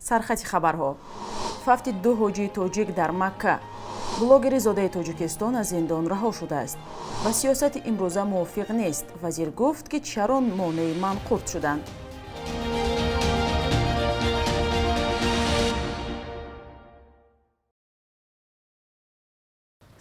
Сархати хабарҳо: фавти ду ҳоҷии тоҷик дар Макка, блогери зодаи Тоҷикистон аз зиндон раҳо шудааст ва сиёсати имрӯза мувофиқ нест. Вазир гуфт, ки чаро монеи манқурт шуданд.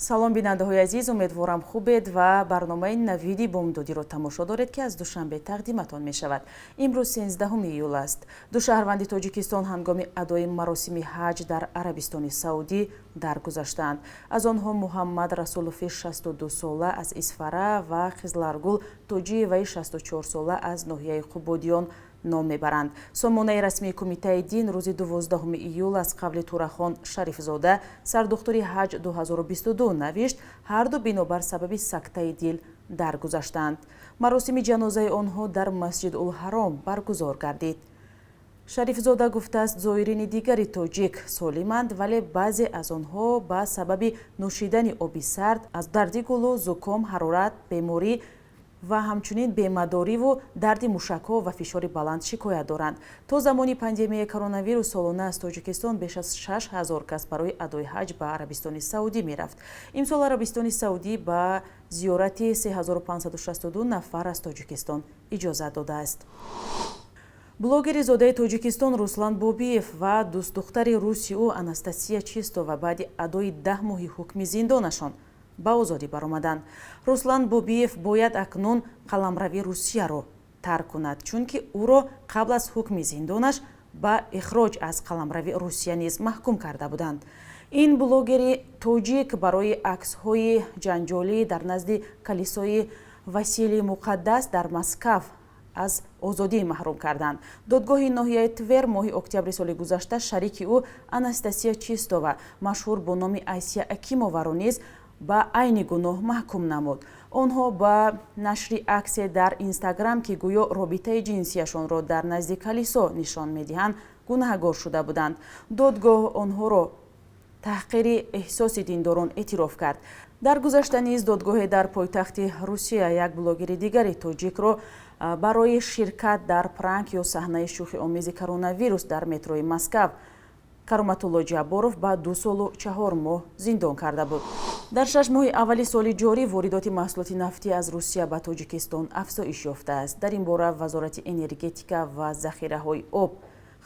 Салом, бинандаҳои азиз, умедворам, хубед ва барномаи Навиди бомдодиро тамошо доред, ки аз Душанбе тақдиматон мешавад. Имрӯз 13 июл аст. Ду шаҳрванди Тоҷикистон ҳангоми адои маросими ҳаҷ дар Арабистони Саудӣ даргузаштаанд. Аз онҳо Муҳаммад Расулови 62 сола аз Исфара ва Хизларгул Тоҷиеваи 64 сола аз ноҳияи Қубодиён ном мебаранд. Сомонаи расмии Кумитаи дин рӯзи 12 июл аз қавли Турахон Шарифзода, сардухтури ҳаҷ 2022, навишт, ҳарду бинобар сабаби сактаи дил даргузаштанд. Маросими ҷанозаи онҳо дар Масҷидулҳаром баргузор гардид. Шарифзода гуфтааст, зоирини дигари тоҷик солиманд, вале баъзе аз онҳо ба сабаби нӯшидани оби сард аз дарди гулӯ, зуком, ҳарорат, беморӣ ва ҳамчунин бемадориву дарди мушакҳо ва фишори баланд шикоят доранд. То замони пандемияи коронавирус солона аз Тоҷикистон беш аз 6000 кас барои адои ҳаҷ ба Арабистони Саудӣ мерафт. Имсол Арабистони Саудӣ ба зиёрати 3562 нафар аз Тоҷикистон иҷозат додааст. Блогери зодаи Тоҷикистон Руслан Бобиев ва дӯстдухтари руси ӯ Анастасия Чистова баъди адои 10 моҳи ҳукми зиндонашон ба озодӣ баромаданд. Руслан Бобиев бояд акнун қаламрави Русияро тарк кунад, чунки ӯро қабл аз ҳукми зиндонаш ба ихроҷ аз қаламрави Русия низ маҳкум карда буданд. Ин блогери тоҷик барои аксҳои ҷанҷолӣ дар назди калисои Василии Муқаддас дар Москав аз озодӣ маҳрум карданд. Додгоҳи ноҳияи Твер моҳи октябри соли гузашта шарики ӯ Анастасия Чистова, машҳур бо номи Айсия Акимоваро низ ба айни гуноҳ маҳкум намуд. Онҳо ба нашри аксе дар Инстаграм, ки гӯё робитаи ҷинсияшонро дар назди калисо нишон медиҳанд, гунаҳгор шуда буданд. Додгоҳ онҳоро таҳқири эҳсоси диндорон эътироф кард. Дар гузашта низ додгоҳе дар пойтахти Русия як блогери дигари тоҷикро барои ширкат дар пранк ё саҳнаи шӯхиомези коронавирус дар метрои Москав Кароматулло Ҷабборов ба 2 солу 4 моҳ зиндон карда буд. Дар 6 моҳи аввали соли ҷорӣ воридоти маҳсулоти нафтӣ аз Русия ба Тоҷикистон афзоиш ёфтааст. Дар ин бора Вазорати энергетика ва захираҳои об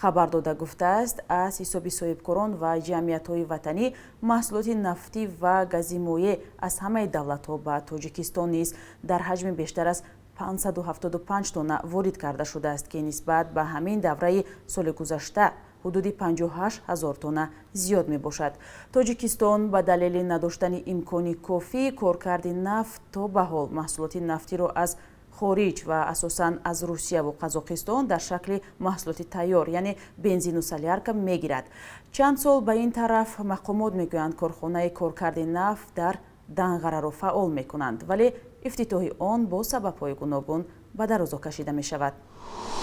хабар дода, гуфтааст, аз ҳисоби соҳибкорон ва ҷамъиятҳои ватанӣ маҳсулоти нафтӣ ва гази моеъ аз ҳамаи давлатҳо ба Тоҷикистон низ дар ҳаҷми бештар аз 575 тонна ворид карда шудааст, ки нисбат ба ҳамин давраи соли гузашта ҳудуди 58 ҳазор тонна зиёд мебошад. Тоҷикистон ба далели надоштани имкони кофии коркарди нафт то ба ҳол маҳсулоти нафтиро аз хориҷ ва асосан аз Русияву Қазоқистон дар шакли маҳсулоти тайёр, яъне бензину солярка, мегирад. Чанд сол ба ин тараф мақомот мегӯянд, корхонаи коркарди нафт дар Данғараро фаъол мекунанд, вале ифтитоҳи он бо сабабҳои гуногун ба дарозо кашида мешавад.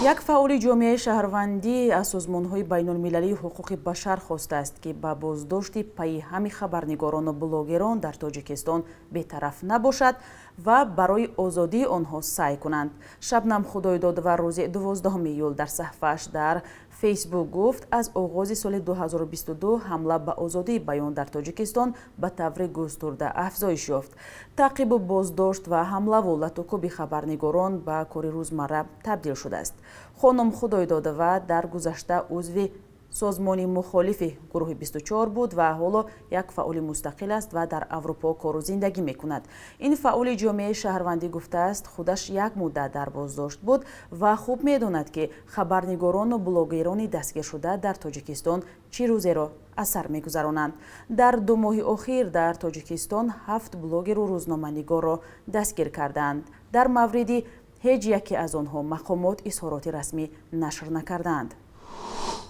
Як фаъоли ҷомеаи шаҳрвандӣ аз созмонҳои байнулмилалии ҳуқуқи башар хостааст, ки ба боздошти пайҳами хабарнигорону блогерон дар Тоҷикистон бетараф набошад ва барои озодии онҳо саъй кунанд. Шабнам Худойдодова рӯзи 12 июл дар саҳифааш дар Фейсбук гуфт, аз оғози соли 2022 ҳамла ба озодии баён дар Тоҷикистон ба таври густурда афзоиш ёфт. Таъқибу боздошт ва ҳамлаву латукӯби хабарнигорон ба кори рӯзмарра табдил шудааст. Хонум Худойдодова дар гузашта узви созмони мухолифи гурӯҳи 24 буд ва ҳоло як фаъоли мустақил аст ва дар Аврупо кору зиндагӣ мекунад. Ин фаъоли ҷомеаи шаҳрвандӣ гуфтааст, худаш як муддат дар боздошт буд ва хуб медонад, ки хабарнигорону блогерони дастгиршуда дар Тоҷикистон чӣ рӯзеро аз сар мегузаронанд. Дар 2 моҳи охир дар Тоҷикистон ҳафт блогеру рӯзноманигорро дастгир кардаанд. Дар мавриди ҳеҷ яке аз онҳо мақомот изҳороти расмӣ нашр накардаанд.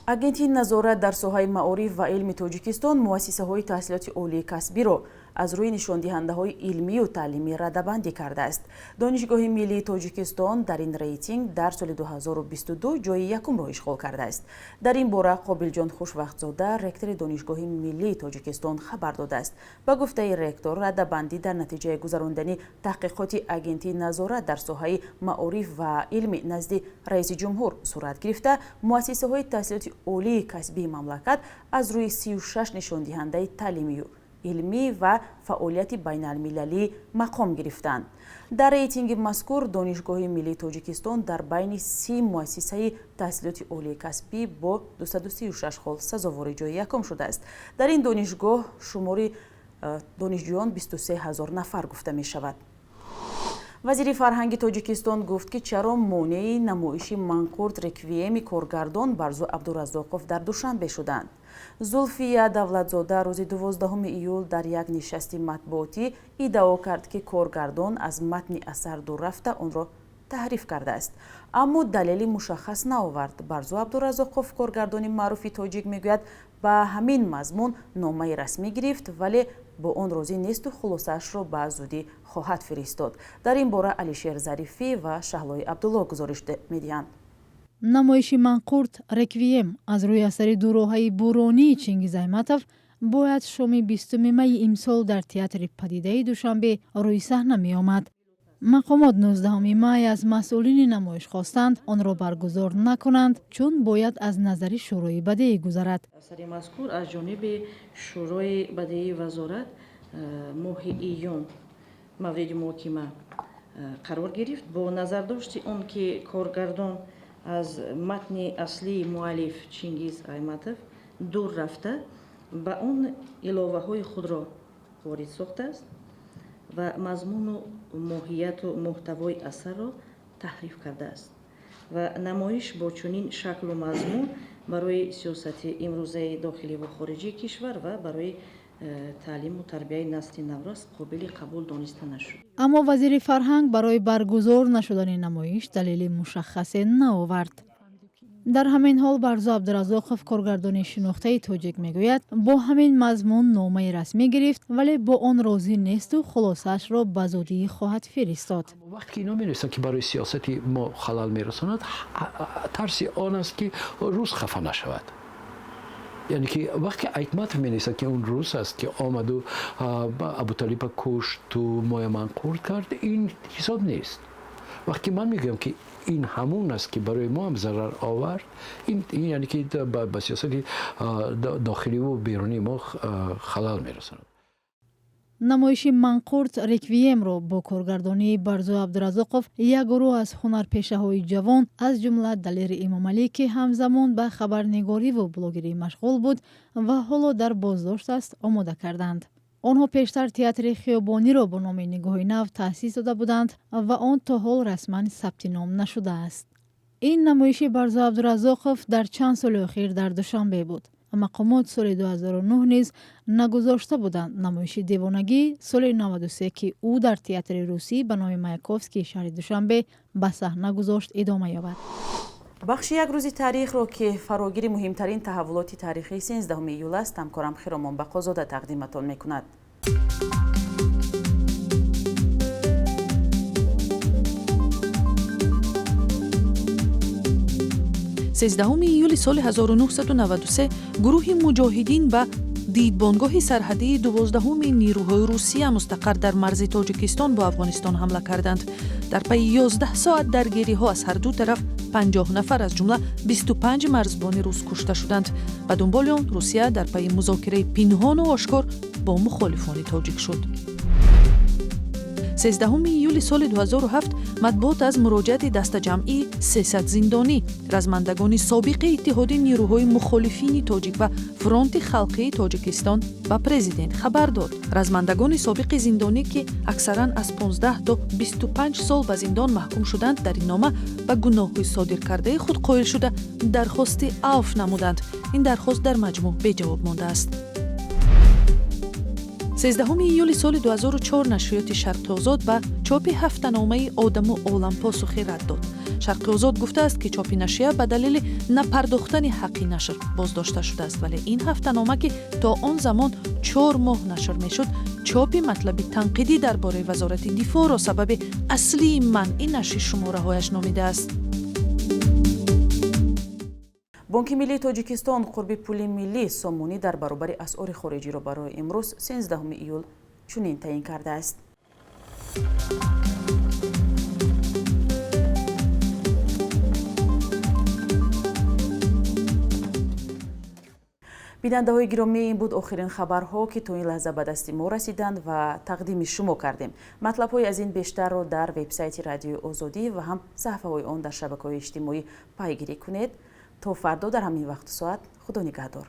Агентии назорат дар соҳаи маориф ва илми Тоҷикистон муассисаҳои таҳсилоти олии касбиро Аз рӯи нишондиҳандаҳои илмию таълимӣ радабандӣ кардааст. Донишгоҳи миллии Тоҷикистон дар ин рейтинг дар соли 2022 ҷои якумро ишғол кардааст. Дар ин бора Қобилҷон Хушвақтзода, ректори Донишгоҳи миллии Тоҷикистон, хабар додааст. Ба гуфтаи ректор, радабандӣ дар натиҷаи гузарондани таҳқиқоти Агентии назорат дар соҳаи маориф ва илми назди раиси ҷумҳур сурат гирифта, муассисаҳои таҳсилоти олии касбии мамлакат аз рӯи 36 нишондиҳандаи таълимию илмӣ ва фаъолияти байналмилалӣ мақом гирифтанд. Дар рейтинги мазкур Донишгоҳи миллии Тоҷикистон дар байни 30 муассисаи таҳсилоти олии касбӣ бо 236 хол сазовори ҷои якум шудааст. Дар ин донишгоҳ шумори донишҷӯён 23 ҳазор нафар гуфта мешавад. Вазири фарҳанги Тоҷикистон гуфт, ки чаро монеи намоиши «Манқурт Реквиеми» коргардон Барзу Абдуразоқов дар Душанбе шуданд. Зулфия Давлатзода рӯзи 12 июл дар як нишасти матбуотӣ иддао кард, ки коргардон аз матни асар дур рафта, онро таҳриф кардааст, аммо далели мушаххас наовард. Барзу Абдуразоқов, коргардони маъруфи тоҷик, мегӯяд, ба ҳамин мазмун номаи расмӣ гирифт, вале бо он розӣ несту хулосаашро ба зудӣ хоҳад фиристод. Дар ин бора Алишер Зарифӣ ва Шаҳлои Абдулло гузориш медиҳанд. Намоиши «Манқурт Реквием» аз рӯи асари дуроҳаи Буронии Чингиз Айтматов бояд шоми 20 майи имсол дар театри Падидаи Душанбе рӯи саҳна меомад. Мақомот 19 май аз масъулини намоиш хостанд, онро баргузор накунанд, чун бояд аз назари Шӯрои бадеӣ гузарад. Асари мазкур аз ҷониби Шӯрои бадеии вазорат моҳи июн мавриди муҳокима қарор гирифт. Бо назардошти он ки коргардон аз матни аслии муаллиф Чингиз Айтматов дур рафта, ба он иловаҳои худро ворид сохтааст ва мазмуну моҳияту муҳтавои асарро таҳриф кардааст ва намоиш бо чунин шаклу мазмун барои сиёсати имрӯзаи дохиливу хориҷии кишвар ва барои таълиму тарбияи насли наврас қобили қабул дониста нашуд. Аммо вазири фарҳанг барои баргузор нашудани намоиш далели мушаххасе наовард. Дар ҳамин ҳол Барзу Абдуразоқов, коргардони шинохтаи тоҷик, мегӯяд, бо ҳамин мазмун номаи расмӣ гирифт, вале бо он розӣ несту хулосаашро ба зудӣ хоҳад фиристод. Вақте ки ино менависанд, ки барои сиёсати мо халал мерасонад, тарси он аст, ки рус хафа нашавад. Яъне ки вақте Айтматов менависад, ки он рус аст, ки омаду Абуталиба кушту моя манқурт кард, ин ҳисоб нест. Вақте ман мегӯям, ки ин ҳамун аст, ки барои мо ҳам зарар овард, ин яъне ки ба сиёсати дохиливу берунии мо халал мерасонад. Намоиши «Манқурт Реквиемро» бо коргардонии Барзу Абдуразоқов як гурӯҳ аз ҳунарпешаҳои ҷавон, аз ҷумла Далери Эмомалӣ, ки ҳамзамон ба хабарнигориву блогерӣ машғул буд ва ҳоло дар боздошт аст, омода карданд. Онҳо пештар театри хиёбониро бо номи «Нигоҳи нав» таъсис дода буданд ва он то ҳол расман сабти ном нашудааст. Ин намоиши Барзу Абдуразоқов дар чанд соли охир дар Душанбе буд. Мақомот соли 2009 низ нагузошта буданд намоиши «Девонагӣ» соли 93, ки ӯ дар театри русӣ ба номи Маяковскии шаҳри Душанбе ба саҳна гузошт, идома ёбад. Бахши «Як рӯзи таърихро», ки фарогири муҳимтарин таҳаввулоти таърихии 13 июл аст, ҳамкорам Хиромон Бақозода тақдиматон мекунад. 13 июли соли 1993 гурӯҳи муҷоҳидин ба дидбонгоҳи сарҳадии 12-уми нирӯҳои Русия, мустақар дар марзи Тоҷикистон бо Афғонистон, ҳамла карданд. Дар пайи 11 соат даргириҳо аз ҳар ду тараф 50 нафар, аз ҷумла 25 марзбони рус, кушта шуданд. Ба дунболи он Русия дар пайи музокираи пинҳону ошкор бо мухолифони тоҷик шуд. 13 июли соли 2007 матбуот аз муроҷиати дастаҷамъии 300 зиндонӣ, размандагони собиқи Иттиҳоди нирӯҳои мухолифини тоҷик ва Фронти халқии Тоҷикистон ба президент хабар дод. Размандагони собиқи зиндонӣ, ки аксаран аз 15 то 25 сол ба зиндон маҳкум шуданд, дар ин нома ба гуноҳҳои содиркардаи худ қоил шуда, дархости авф намуданд. Ин дархост дар маҷмӯъ беҷавоб мондааст. 13 июли соли 2004 нашриёти «Шарқи озод» ба чопи ҳафтаномаи «Одаму олам» посухи рад дод. Шарқи Озод гуфтааст, ки чопи нашрия ба далели напардохтани ҳаққи нашр боздошта шудааст, вале ин ҳафтанома, ки то он замон 4 моҳ нашр мешуд, чопи матлаби танқидӣ дар бораи Вазорати дифоъро сабаби аслии манъи нашри шумораҳояш номидааст. Бонки миллии Тоҷикистон қурби пули миллӣ сомонӣ дар баробари асъори хориҷиро барои имрӯз, 13 июл, чунин таъин кардааст. Бинандаҳои гиромӣ, ин буд охирин хабарҳо, ки то ин лаҳза ба дасти мо расиданд ва тақдими шумо кардем. Матлабҳои аз ин бештарро дар вебсайти Радиои Озодӣ ва ҳам саҳифаҳои он дар шабакаҳои иҷтимоӣ пайгирӣ кунед. То фардо дар ҳамин вақту соат, худо нигаҳдор.